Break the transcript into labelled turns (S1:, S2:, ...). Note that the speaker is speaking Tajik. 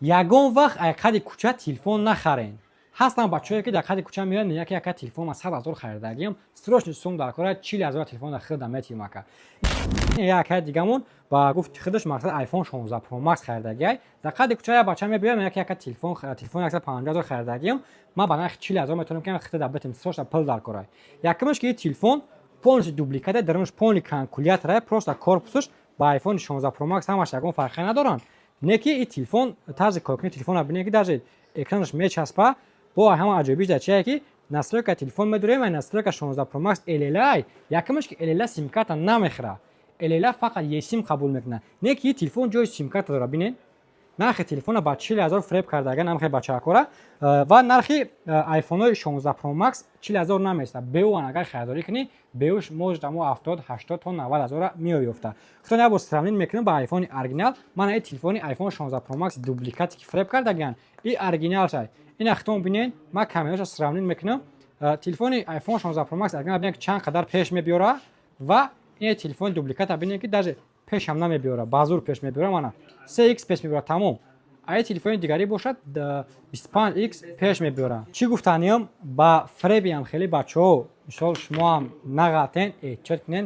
S1: Ягон вақт ай қади кӯча телефон нахарен. Ҳастанд бачаҳое, ки дар қади кӯча меоянд, мегӯянд, ки яка телефон ман 100 000 харидагиам, срочно сум дар кора, 40 000 телефон дар худам метиҳам, ака. Якаи дигамон ба гуфти худаш, мақсад, iPhone 16 Pro Max харидагиай. Дар қади кӯча як бача мебиёяд, мегӯяд, ки яка телефон 150 000 харидагиам, ман ба нархи 40 000 метавонам, ки худам битем, срочно пул дар корай. Якумаш, ки телефон полностью дубликат, дарунаш полный калькулятора, просто корпусаш ба iPhone 16 Pro Max ҳамаш ягон фарқе надоранд. Не ки и телефон, тарзи коркунии телефонро бинед, ки даже экранаш мечаспа. Бо ҳама аҷоибиш дар чие, ки настройка телефон медорем, ай настройка 16 Pro Max LLA. Якумаш, ки LLA симкарта намехӯра, LLA фақат eSIM қабул мекунад. Не ки телефон ҷои симкарта дорад. Бинед, нархи телефона ба 40 000 фреб карда, агар намхе бачаакора, ва нархи айфонҳои 16 Pro Max 40 000 намеистад. Беуан агар харидорӣ кунӣ, беуш может амо 70, 80 то 90 ҳазора меёфта. Худтон як бор сравнить мекунем ба айфони оригинал. Мана и телефони iPhone 16 Pro Max дубликате, ки фреб кардагиан, и оригиналшай. Ина худтон бинед, ман камераша сравнить мекунам. Телефони iPhone 16 Pro Max оригинал, бинед, ки чанд қадар пеш мебиёра, ва ин телефони дубликата бинед, ки даже пешам намебиёра, базур пеш мебиёра. Мана, 3x пеш мебиёра, тамом. Ай телефони дигарӣ бошад, 25x пеш мебиёра. Чӣ гуфтаниям? Ба фребиам хеле, бачаҳо, мисол, шумоам нағалтен, эҳтиёт кунен.